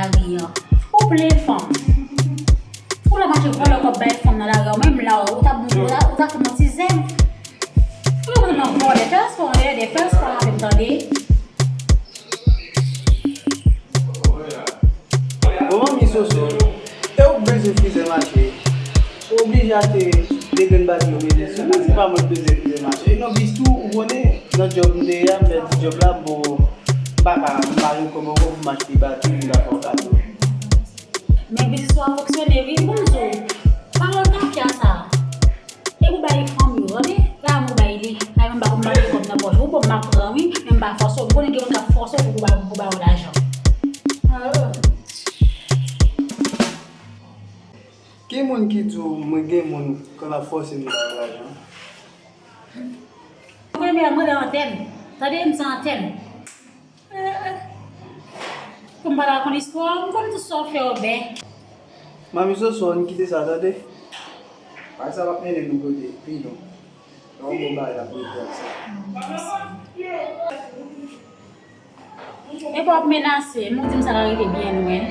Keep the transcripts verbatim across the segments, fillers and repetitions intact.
Lari an. Ou plen fanm. Ou la mache vòlò kòb bay fanm nan lari an, menm la, ou ta, ou ta, ou ta fè yon ti zèv. Ou ta nan vòlè, fè respè w anlè de, fè respè w avè m, tande? Bon, manmi Soso, e ou k bezwen frizè mache? Ou oblije achte de grenn bati yo mete sou. Se pa mwen k bezwen frizè mache. Non, Bistou, ou konnen, nan djòb m te ye a, m pèdi djòb la, bon, m pa ka, m pa gen kòb ankò pou m achte bati pou m ta fè w kado. Men biznis ou a fonksyone, wi, m konn di w. Pawòl tafya sa. E pou bay fanm yo, tande? Ramo bay li. Ay, menm pa konn bay li kòb nan pòch. Ou bon, m ap pran, wi. Men m pa fòse w. M konnen gen moun k ap fòse w pou, pou ba, pou ba yo lajan. Ah. Ki moun ki di w mwen gen moun k ap fòse m ba yo lajan? Ou konnen mwen, mwen gen antèn. Tande, m se antèn. Pou m pa ta konn istwa w, m konn tout sa w fè yo byen. Manmi Soso, ann kite sa, tande? Bagay sa p ap mennen nou kote pi lwen. Se yon bon bagay l ap rete ak sa. Epa w ap menase, men w di m sa ka rive byen lwen.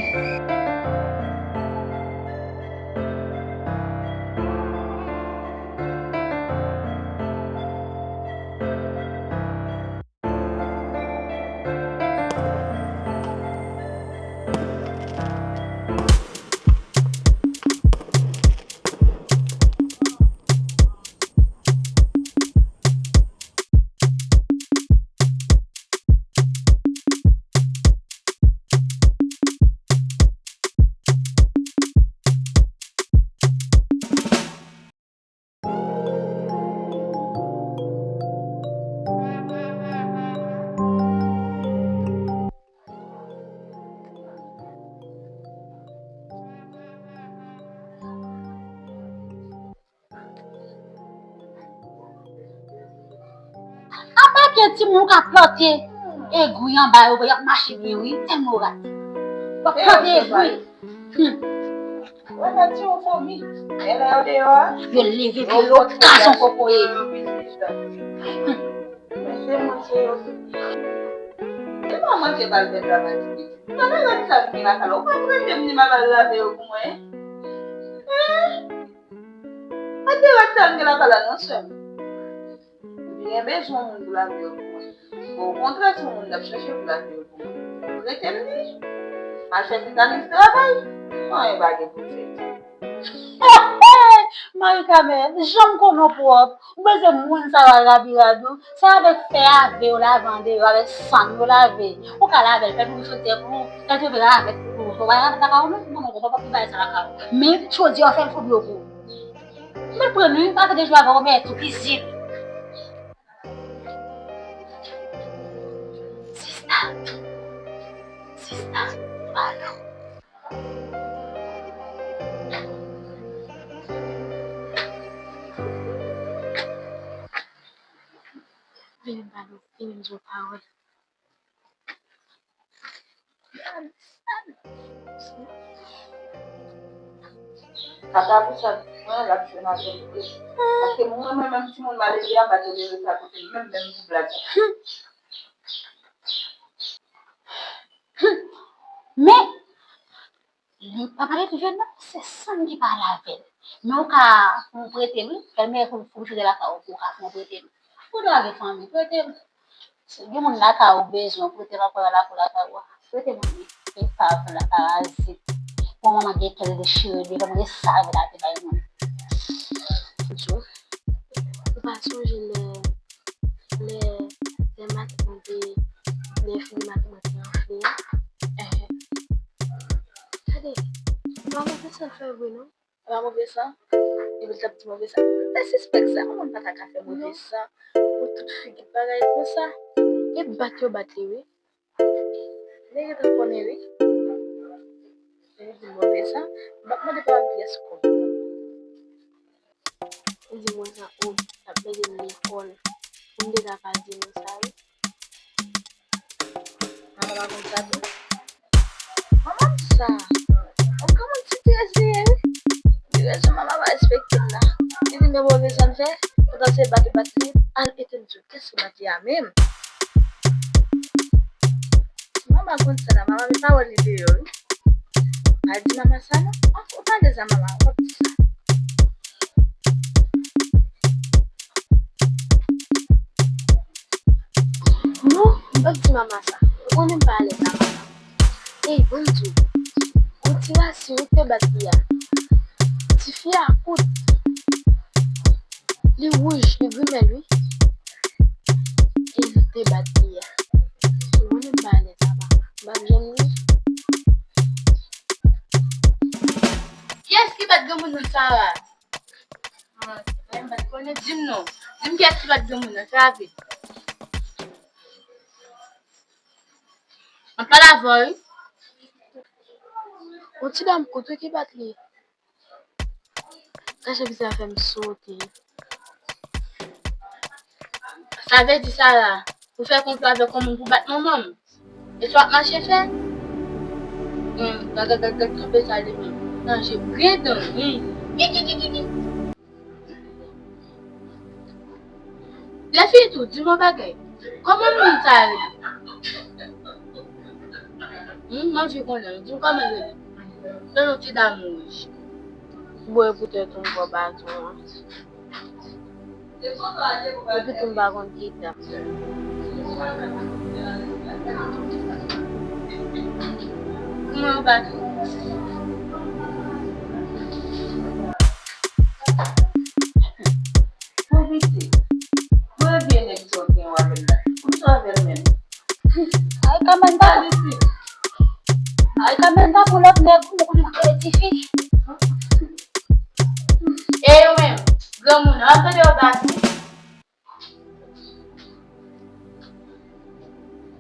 Apa gen timoun ou ka plante egwi anba yo, y ap mache byen, wi, tèlman yo rate. Y ap plante egwi. Hum. Wè, nèg ti yon fomi. E lè yo deyò a? Yo leve pye yo, yo kraze yon kokoye. Hum. Men se moun se yo. Se pa manje bal fè travay ti pitit. Gade rad sa m gen lakay la. Ou pa prete m ni m al lave yo pou mwen? Hein? Gade rad sa m gen lakay la non, sè m. M byen bezwen moun pou lave yo pou mwen. Bon, okontrè, si yon moun t ap chèche pou lave yo pou mwen, prete m li. M al fè Titanik travay. Anyen pa gen pou fèt. Marie Carmen, jan m konnen w pwòp. Ou bezwen moun sa yo al rabi rad ou. Se avèk fè ave yo lave andeyò, avèk sann yo lave. Ou ka lave l, fè pou soti pou ou, fè twouve lavèt pou ou. Ou pa lavèt lakay ou menm, ou konnen w pwòp, ou pa pou bay sa lakay ou. Men, chodyè w fè l fout dlo pou ou. Mwen pran wi, pa tande jwe avè w, men tou pizib. Sista. Sista. Pardon. Vini ba nou, vini m di w pawòl. Kaka pou sa, mwen, l ap jwenn avè l vre. Paske mwen, mwen menm, timoun malere a, m pa tolere sa kote l, menm, menm pou blag. Men, li pa pale tou jèn non, se sann ki pale avè l. Men ou ka pou prete m, wi, fè l men pou, pou m chita lakay ou, pou ou ka pou prete m. Ou dwe gen fanmi, prete m. Si gen moun lakay ou bezwen, prete m ankò nan lakou lakay ou a. Prete moun li, e pa vle la parazit. Bon manman gen kè l dechire devan mwen, e sa vle la te bay moun. Ou pa sonje lè, lè, lè maten mwen te, lè figi maten mwen te anfle a? Enhen. Gade, pa mwen te sa fè vre non. Epa move san? Epi l t ap di move san. Mwen sispèk sa, yon moun pa ta ka fè move san pou tout figi bagay konsa. E bat yo bat li wi. Li gentan konnen wi. Li di move san. M p ap mande pa m pyès kòb. Li di mwen sa, o, l ap mete m lekòl. M te ka pa di nou sa wi. Manman pa konn sa tou. Manman m sa, yon granmoun sitirèz li ye wi. Li rezon manman pa respekte m la. Li di men move san l fè, poutan se bat li bat li, al etenn di w kès ki bat li a menm. Si manman konn sa la, manman met pawòl li deyò wi. Pa di mama sa non. Ou pa alèz a mama, ou p ap di sa. Non, m p ap di mama sa. Ou konnen m pa alèz a mama. Ey, ban m di w, gon ti rasin wi k te bat li a. Tifi a kout. Li wouj, li grimèl wi. E li te bat li a. Ou konnen m pa alèz a mama. M p ap janm li. Kiyès ki bat granmoun nan, Sara? Ah, se pa m pa t konnen. Di m non. Di m kiyès ki bat granmoun nan, fè rapid. Mwen pale avè w, wi. Yon ti dam kout wi ki bat li. Kache bizè a fè m sote. Sa vle di sa la, ou fè konplo avèk yon moun pou bat manman m? E sa w ap mache fè? Hum, gad, gad, gad, gad, kanpe sa li menm. Nan je grenn dan, hum. Kikikikiki. Lèfi tou, di m yon bagay. Kòman moun sa rele? Hum, m anvi konnen. Di m kòman l rele. Nan yon ti dam wouj. Bon, e poutèt ou m pran baton an. Epi tou m pa konn ki dam. Kouman w pa tou? Bon pitit, mwen vye nèg sa w gen w avè l la. Ou sou avè l menm? Ay, kanmenm pa. Ay, kanmenm pa pou lòt nèg, ou konn, eh, tifi. E ou menm, granmoun, w ap tande yo bat ou?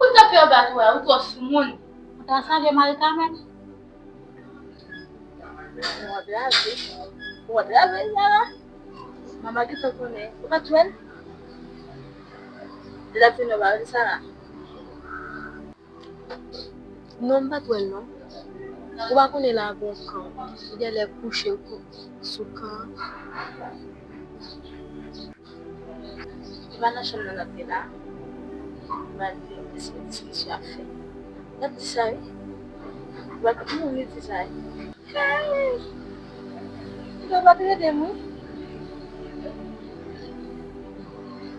Ou t ap fè yo bat ou a, ou twò soumoun. Ou ta salye mari kanmenm. Ou antrave. Ou antrave, Sara. Mama gentan konnen. Ou pa t wè l? Li t ap vin nan mari Sara. Non, m pa t wè l non. Ou pa konnen la gon kan. Li genlè kouche kou-, sou kan an. Li pa nan chanm nan, l ap gen la. Li pa di, se yon diskisyon ap fè. L ap di sa wi. Li pa t mouri di sa wi. Li pa t rele m wi.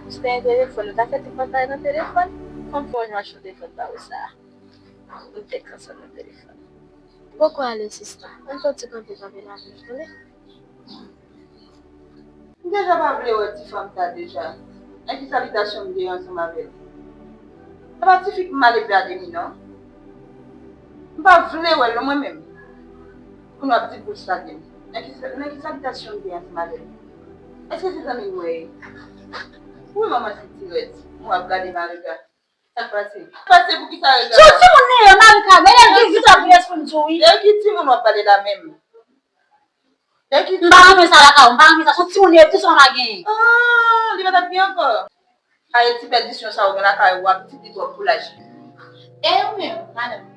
Si te gen telefòn, nou ta fè ti pantay nan telefòn. Fò m fè yon jan achte telefòn pa ou sa. Nou te kanpe ansanm nan telefòn. Poko ale, sista. Ann fè yon ti kanpe kanpe la pou nou, tande? M deja pa vle wè ti fanm sa deja. Nan ki salitasyon m gen ansanm avè l? Se pa ti fi k mal epi a demi non. M pa vle wè l non mwen menm. Pou nou ap di pou l salye m. Nan ki, nan ki salitasyon m gen ansanm avè l? Èske se zanmi m wè ye? Wi manman Sitirèz, mwen ap gade Marika. Sa k pase? Sa k pase, poukisa regarde? Sou timoun li ye, Marika, men lè l gen vizaj pou l di w wi. De ki timoun w ap pale la menm? De ki... M pa renmen sa lakay ou, m pa renmen sa. Sou timoun li ye, tou sa w pa genyen. Ah, li pa t ap gen ankò. Aye ti pèdisyon sa ou gen lakay ou a, pitit li twòp pou laj li. E ou menm, madanm,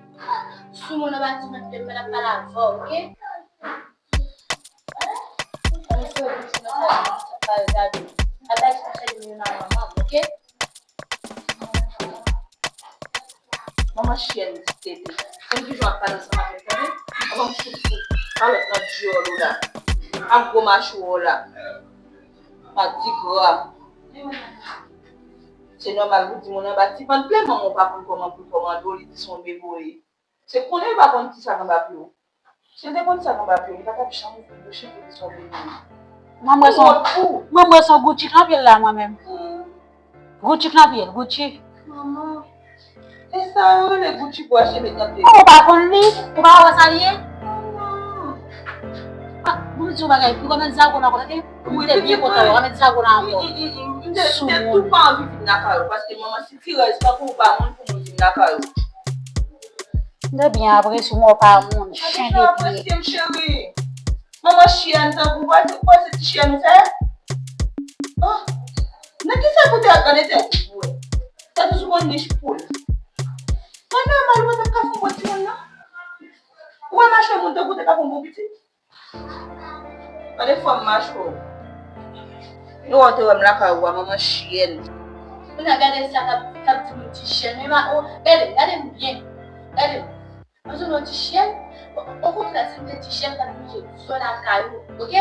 sou moun anba ti vant li, m ap pale avè w, oke? Manman chyèn ti tete. Konn kijan w ap pale ansanm avè l, tande? Avan m fout fout kalòt nan dyòl ou la. Ak gwo machwè w la. Madigra. Se nòmal pou di moun anba ti vant, plen manman w pa konn kòman pou l kòmande w, li di se yon bebe w ye. Se konnen l pa konn kisa k anba pye w. Si l te konn sa k anba pye w, li pa t ap janm vin bouche pou li sonde li. Mwen, mwen se yon, mwen, mwen se yon Gucci k nan pye l la, mwen menm. Gucci k nan pye l, Gucci. Manman, e sa yo rele Gucci pou achte met nan pye. Ou pa konn li? Ou pa wè sa l ye? Manman. Ah, mwen di yon bagay, pou kòmèt zago nan kote, mwen te byen kontan wè, kòmèt zago nan ankò. M te, m te tou pa anvi vin lakay ou, paske manman sitirèz tankou ou pa moun pou moun vin lakay ou. M te byen apresye w, men w pa moun, chen de pye. Manman chyèn tankou w, ou pa se ti chyèn ou fè? Oh, nan kisa kote ap gade tèt ou pou wè? Tèt ou sou yon nich poul. Pa nòmal, ou pa t ap ka fè yon bon timoun non. Ou wè mache moun tankou te ka fè yon bon pitit? Gade fòm machwè w. Nou wè w te wè m lakay ou a, manman chyèn. Kounye a gade sa k ap, k ap di m ti chyèn. Men ma, o, gade, gade m byen. Gade m. Mwen se yon ti chyèn. O, o kontrè, se Sou lakay ou, oke?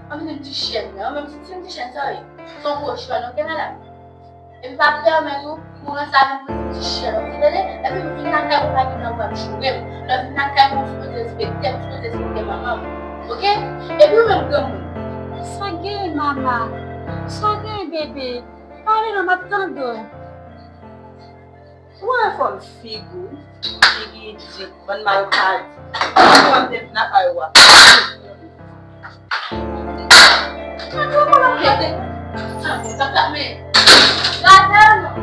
Ann vin ti chèn nan, menm si ti chèn sa ye. Se yon kochòn, oke, madanm? Epi pa pèmèt ou pou rann sa vin pou ti chèn, oke, tande? Epi vin lakay ou pa gen nan w ap joure m. Lè w vin lakay mwen, ou sipoze respekte m, ou sipoze respekte manman m, oke? Epi ou menm granmoun. Sa gen, mama? Sa gen, bebe? Pale non, m ap tande w. Ou wè fòm figi w, figi di, bann malpadi. Ou wè m te vin lakay ou a. Mwen twò konn ap gade. Sa bon, tap tap, men. Gade non.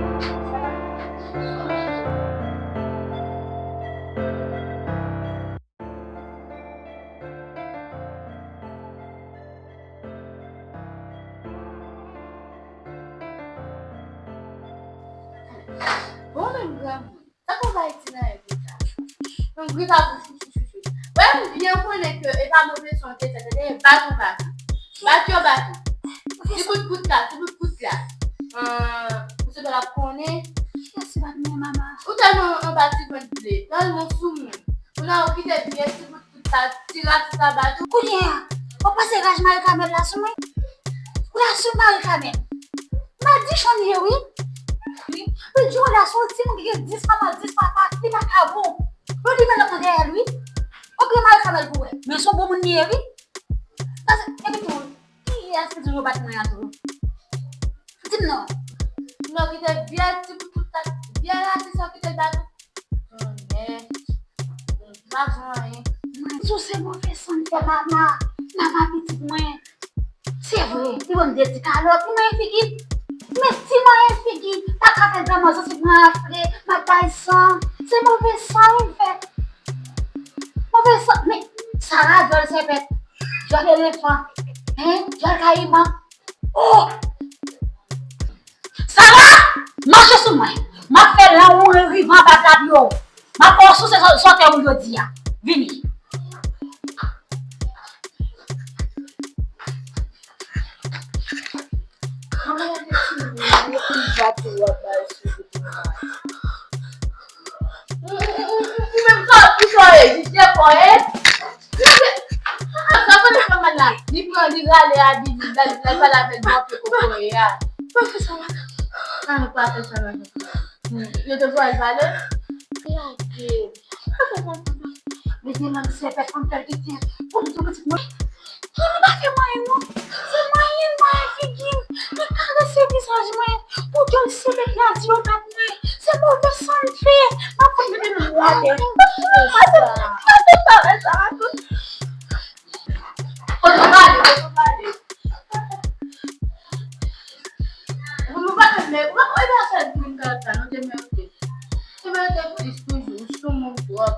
Bon, menm granmoun, tankou w pa di nan yon grita. Yon grita pou chouchouchouchou. Wè, m byen konnen ke e pa move san w te fè, tande, bat ou bat ou. Bat yo bat ou. Ti bout kout la, ti bout kout la. Ahn, ou se pa l ap konnen. Kiyès ki bat mwen, mama? Ou tèlman anba ti vant ble, tèlman soumoun. Ou la, ou kite vye ti bout Sa ti rasis la bat ou. Kounye a, w ap pase raj Mari Kamèl la sou mwen? Ou la sou Mari Kamèl. Madichon li ye, wi. Wi. Li di w la se yon timoun ki gen dis manman, dis papa, li pa ka bon. Yo di men lòt nan dèyè l, wi. Ou gen Mari Kamèl pou wè. Men se yon bon moun li ye, wi. Paske, epi tou, kiyès ki di w yo bat mwen an tou? Di m non. Non, kite vye ti bout kout la, vye rasis sa kite l bat ou. Tonnè. M pa di anyen. Mwen di w se move san m fè mama, mama pitit mwen. Se vre, li ban m de ti kalòt, li manyen figi m. Men ti manyen figi, pa ka fè granmoun santi m anfle, m ap bay san. Se move san wi m fè. Move san, men Sara dyòl sèpèt, dyòl elefan, en, dyòl kayiman. Oh! Sara, mache sou mwen. M ap fè lan ou rive anba tablo. M ap fè w souse sò-, sòtè ou jodi a. Vini. Ou menm sa, ki sa w ye? Jije kò, e? Sa konnen fè mal la. Li pran, li rale abi, li, li, li pale avèk bòpye kokoye a. Pa fè sa, madanm. Ah, pa fè sa, madanm. Yo te voye l pale? Lage. Li gen lang sèpèt anpèl ki tyen. Pou m di pitit mwen. Kini pa fè mwen non. Se mwen, mwen figi m. Li karese vizaj mwen. Pou dyòl sèpèt la di yo bat mwen. Se move san m fè. M ap fè mete nou atè. Atè, atè, atè, atè. Kote w prale, kote w prale? Ou pa menm, ou pa, ou pa fè moun kaka, non, te merite. Te merite plis toujou, ou soumoun twòp.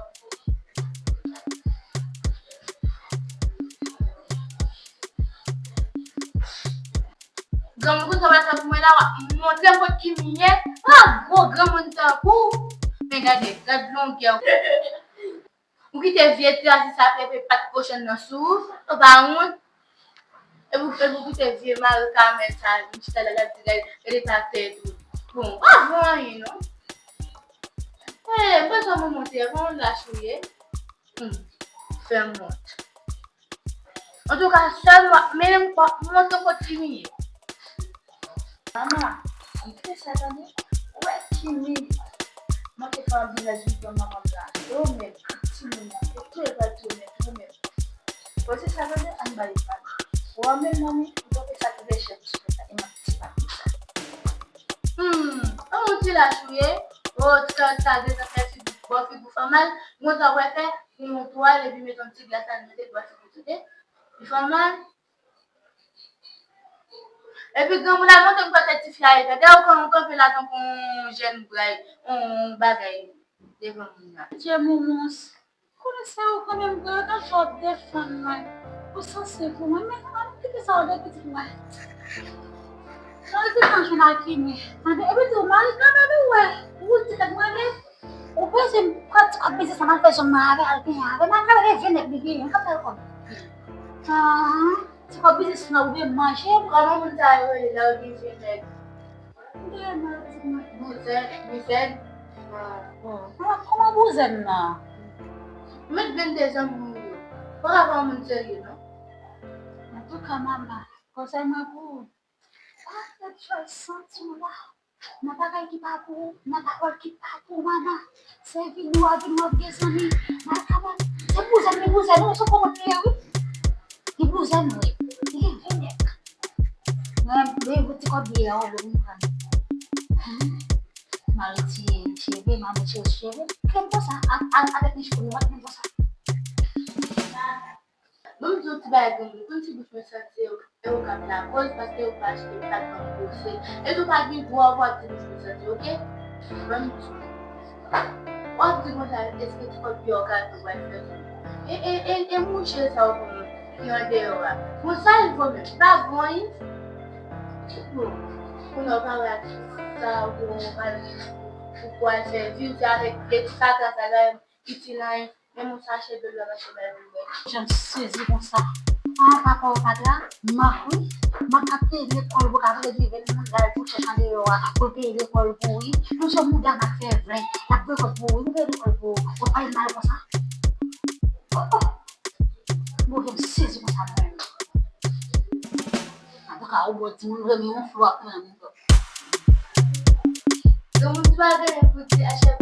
Granmoun konsa pral fè pou mwen la, w ap montre m kot Kimi ye. Ah, gwo granmoun tankou w. Men gade, gad longè w. Ou kite vye ti rasis sa fè, fè pat kochonn nan sou ou, ou pa wont. Epi, epi ou kite vye mari Kamèl sa vin chita la, l ap di gade, gade ta tèt ou. Bon, ou pa vo anyen non. Eh, bezwen mwen monte, pa yon lach ou ye. Hmm, fè m wont. Antouka, sèl mwen, men m pa montre kot Kimi ye. Mama, kite sa tande. Ou wè Kimi manke fè yon biznis pou manman m la. E ou menm, ak timoun nan, e tou e pral tounen tou menm. Bon, se sa tande, ann ba li pale. Ou wè menm manmi, ou tonbe sa ki dèchè pou sou tèt la, e m ap ti pa konsa. Hmm, an yon ti lach ou ye. O, sa, sa, de sa, fè figi, bò figi w fè mal. Gon sa w wè fè, pran yon twal, epi met yon ti glas la, mete bò figi w, tande. Li fè mal. Epi granmoun la montre m kote tifi a ye, tande, ou konn ou kanpe la tankou yon jèn bray, yon bagay devan moun nan. Dye moumous, konnen se ou kanmenm, granmoun, ou t ap fè w ap defann mwen. Ou sanse pou mwen, men an kite sa w de pitit mwen. Sa w te nan jwenn ak Kimi, tande, epi tou, mari kanmenm ou wè, ou di tèt mwen, men ou bezwen pran ti kòb biznis la, m al fè zong mwen avè, al genyen avè, m al gade vye nèg li genyen, m ka fè l kòb. Ah. Se kòb biznis la ou vle manje m. Kòman moun sa yo rele lè yo gen vye nèg? M te renmen yo pitit mwen. Bouzèn, bouzèn. Ah, bon. Kòman, kòman bouzèn nan? Ou met vennde zan moun yo. Ou pa ka pran moun serye non. Kanmama, konsèy mwen pou ou. Kòman fè w santi w la? Nan bagay ki pa pou ou, nan pawòl ki pa pou ou, manman. Se vini w ap vini w ap gen zanmi. Malkama, se bouzen li bouzen nou, se kòman li ye, wi. Li bouzen nou, wi. Li gen vennèk. Mwen, mwen, mwen ti kòb li a, ou vle m pran. Mari ti cheve, mari ti cheve. Kèm konsa, a, a, avèk li cheve, mwen, kèm konsa. Bon, m di w ti bagay, granmoun, konn ti bouch mwen santi e w k ap lakoz, paske ou pa achte, ou pa t ban m konsèy. E tou pa gen dwa w ap di bouch mwen santi, oke? Ban m di w. W ap di konsa, èske ti kòb yo w ka di w pral fè sou mwen? E, e, e, e mouche sa w konn ki andeyò a. Bon, sa l vo menm? Li pa vo anyen. Bon, kounye a w pa wè ak sa w pral, ou pral fè viv, se avèk de ti kaka sa la. Itil anyen, menm yon sachè dlo l pa mache bay moun bwè. Jan m sezi konsa. Ah, papa w pa t la, m ap wi. M ap ap peye lekòl pou ka vle di ven moun la pou chèche andeyò a, pou l peye lekòl pou ou wi. Nou se mouda n ap fè vre. L ap peye lekòl pou ou wi, nou peye lekòl pou ou. Ou pa mal konsa. Oh, oh. Bon, jan m sezi konsa mwen menm. Antouka, ou bon timoun vre, men yon flo ap pran nan men. Granmoun pa gen pou di achè